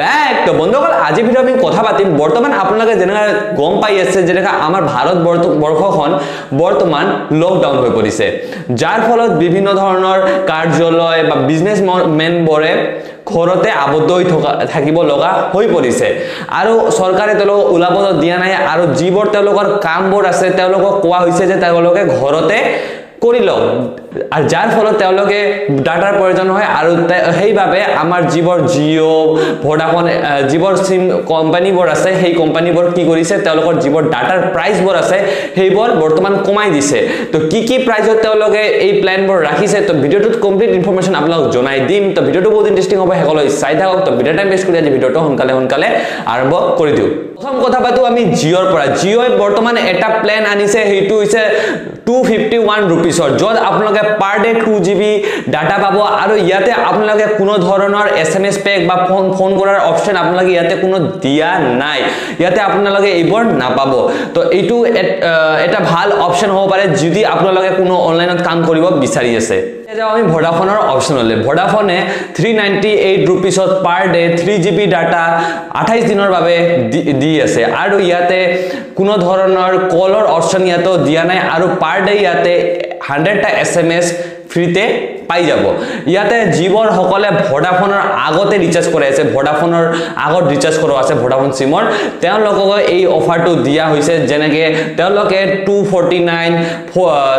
Back. তো বন্ধুসকল, আজি ভিডিঅ' আমি কথা পাতিম, বৰ্তমান আপোনালোকে যেনেকৈ গম পাই আছে, যেনেকৈ আমাৰ ভাৰতবৰ্ষখন বৰ্তমান লকডাউন হৈ পৰিছে, যাৰ ফলত বিভিন্ন ধৰণৰ কাৰ্যালয় বা বিজনেছ মেনবোৰে ঘৰতে আবদ্ধ হৈ থাকিব লগা হৈ পৰিছে আৰু চৰকাৰে তেওঁলোকক ওলাব দিয়া নাই আৰু যিবোৰ তেওঁলোকৰ কামবোৰ আছে, তেওঁলোকক কোৱা হৈছে যে তেওঁলোকে ঘৰতে কৰি লওক আৰু যাৰ ফলত তেওঁলোকে ডাটাৰ প্ৰয়োজন হয়। আৰু সেইবাবে আমাৰ যিবোৰ জিঅ', ভোডাফোন, যিবোৰ চিম কোম্পানীবোৰ আছে, সেই কোম্পানীবোৰ কি কৰিছে? তেওঁলোকৰ যিবোৰ ডাটাৰ প্ৰাইচবোৰ আছে, সেইবোৰ বৰ্তমান কমাই দিছে। তো কি কি প্ৰাইজত তেওঁলোকে এই প্লেনবোৰ ৰাখিছে, তো ভিডিঅ'টোত কমপ্লিট ইনফৰমেশ্যন আপোনালোকক জনাই দিম। তো ভিডিঅ'টো বহুত ইণ্টাৰেষ্টিং হ'ব, শেষলৈ চাই থাকক। তো ভিডিঅ' টাইম বেছ কৰি আজি ভিডিঅ'টো সোনকালে সোনকালে আৰম্ভ কৰি দিওঁ। প্ৰথম কথা পাতো আমি জিঅ'ৰ পৰা। জিঅ'ই বৰ্তমান এটা প্লেন আনিছে, সেইটো হৈছে 251 ৰুপিছৰ, য'ত আপোনালোকে per day 2 G B data পাব আৰু ইয়াতে আপোনালোকে কোনো ধৰণৰ এছ এম এছ পেক বা ফোন কৰাৰ অপশ্যন আপোনালোকে ইয়াতে কোনো দিয়া নাই। ইয়াতে আপোনালোকে এইবোৰ নাপাব। তো এইটো এটা ভাল অপশ্যন হ'ব পাৰে, যদি আপোনালোকে কোনো অনলাইনত কাম কৰিব বিচাৰি আছে। যাওঁ আমি ভোডাফোনৰ অপশ্যনলৈ। ভোডাফোনে 398 ৰুপিছত per day 3 G B data 28 দিনৰ বাবে দি আছে আৰু ইয়াতে কোনো ধৰণৰ কলৰ অপশ্যন ইয়াতেও দিয়া নাই আৰু পাৰ ডে ইয়াতে 100টা এছ এম এছ ফ্ৰীতে পাই যাব। ইয়াতে যিবোৰ সকলে ভোডাফোনৰ আগতে ৰিচাৰ্জ কৰাই আছে, ভোডাফোনৰ আগত ৰিচাৰ্জ কৰোৱা আছে ভোডাফোন চিমৰ, তেওঁলোকক এই অফাৰটো দিয়া হৈছে। যেনেকৈ তেওঁলোকে 249,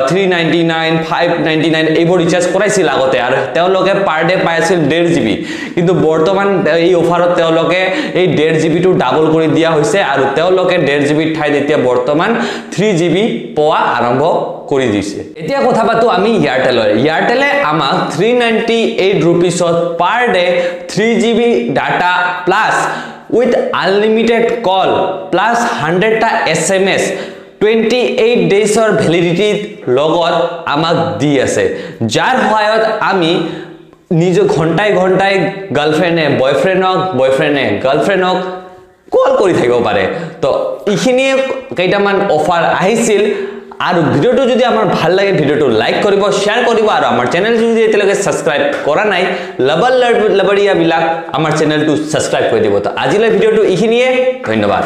399, 599 এইবোৰ ৰিচাৰ্জ কৰাইছিল আগতে আৰু তেওঁলোকে পাৰ ডে পাই আছিল 1.5 জি বি। কিন্তু বৰ্তমান এই অফাৰত তেওঁলোকে এই 1.5 জি বিটো ডাবল কৰি দিয়া হৈছে আৰু তেওঁলোকে 1.5 জি বিৰ ঠাইত এতিয়া বৰ্তমান 3 জি বি পোৱা আৰম্ভ কৰি দিছে। এতিয়া কথা পাতো আমি এয়াৰটেলৰ। এয়াৰটেলে আমাক 398 ৰুপিছত per day 3 G B data plus with unlimited call plus 100টা S M S 28 ডেইজৰ ভেলিডিটিৰ লগত আমাক দি আছে, যাৰ সহায়ত আমি নিজৰ ঘণ্টাই ঘণ্টাই গাৰ্লফ্ৰেণ্ডে বয়ফ্ৰেণ্ডক, বয়ফ্ৰেণ্ডে গাৰ্লফ্ৰেণ্ডক কল কৰি থাকিব পাৰে। তো এইখিনিয়ে কেইটামান অফাৰ আহিছিল আৰু ভিডিঅ'টো যদি আমাৰ ভাল লাগে, ভিডিঅ'টো লাইক কৰিব, শ্বেয়াৰ কৰিব আৰু আমাৰ চেনেলটো যদি এতিয়ালৈকে ছাবস্ক্ৰাইব কৰা নাই, লবৰ লবৰীয়াবিলাক আমাৰ চেনেলটো ছাবস্ক্ৰাইব কৰি দিব। তো আজিলৈ ভিডিঅ'টো এইখিনিয়ে, ধন্যবাদ।